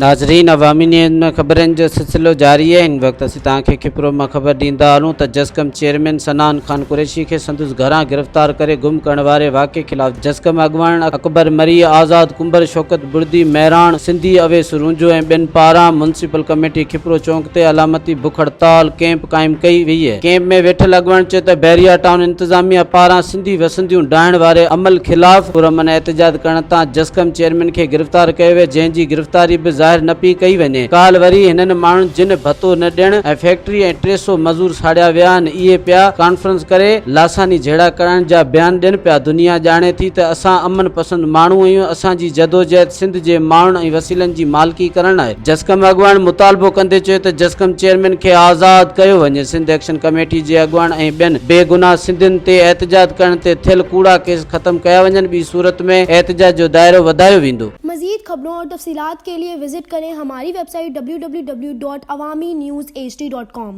ناظرين عوامي نيوز ۾ خبرن جو سلسلو جاري آهي هن وقت اسين توهان کي کپرو مان خبر ڏيندا هلون ته جسقم چيئرمين صنعان خان قريشي کي سندس گهران گرفتار ڪري گم ڪرڻ واري واقعي خلاف جسقم اڳواڻن اڪبر مري، آزاد ڪنڀر، شوڪت بڙدي، مهراڻ سنڌي، اويس رونجهو ۽ ٻين پاران ميونسپل ڪميٽي کپرو چونڪ تي علامتي بک هڙتال ڪئمپ قائم ڪئي ويئي. ڪئمپ ۾ ويٺل اڳواڻن چيو ته بحريا ٽائون انتظاميا پاران سنڌي وسنديون ڊاهڻ واري عمل خلاف پرامن احتجاج ڪرڻ تان جسقم چيئرمين کي گرفتار ڪيو ويو جنهن جي گرفتاري به ظاهر نه پئي ڪئي وڃي. ڪالهه وري هنن ماڻهن جن ڀتو نه ڏيڻ ۽ فيڪٽري ۽ 300 مزور ساڙيا ويا آهن اهي پيا ڪانفرنس ڪري لاثاني جهيڙا ڪرائڻ جا بيان ڏين پيا دنيا ڄاڻي ٿي ته اسان امن پسند ماڻهو آهيون اسان جي جدوجهد سنڌ جي ماڻهن ۽ وسيلن جي مالڪي ڪرڻ آهي جسقم اڳواڻ مطالبو ڪندي چيو ته جسقم چيئرمين کي آزاد ڪيو وڃي سنڌ ايڪشن ڪميٽي جي اڳواڻ ۽ ٻين بي گناهه سنڌين تي احتجاج ڪرڻ تي ٿيل ڪوڙا ڪيس ختم ڪيا وڃن ٻي صورت ۾ احتجاج جو دائرو وڌايو ويندو. مزيد خبرون اور تفصيلات کے لئے وزٽ ڪرين ھماري web site www.awamiNewsHD.com.